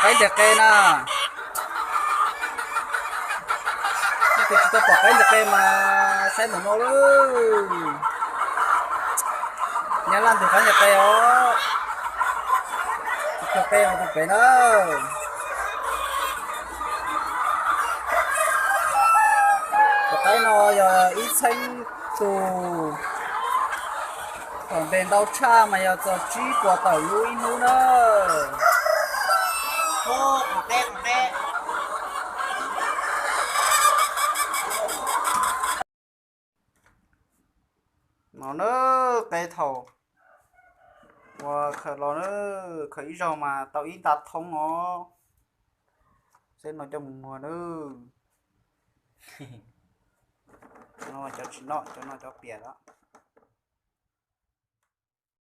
Qaib ntiag qe na. Leej twg tsis tau pom qaib ntiag qe mas saib ntawm no lauj. Nyab Laj ntug qaib ntiag qe os. Tsis tau qe mas tus pem na. Tus qaib no yog ib txheeb tus, thaum ntes ntau tshaj mas yog txog tsib puas tawm lub ib hnub na. No na, qe thaum uas khaws los na, khaws ib zaug mas tau ib nta thoob os. Saib no coj mus muag na. No cov tsis noj, cov no cov piam lawm.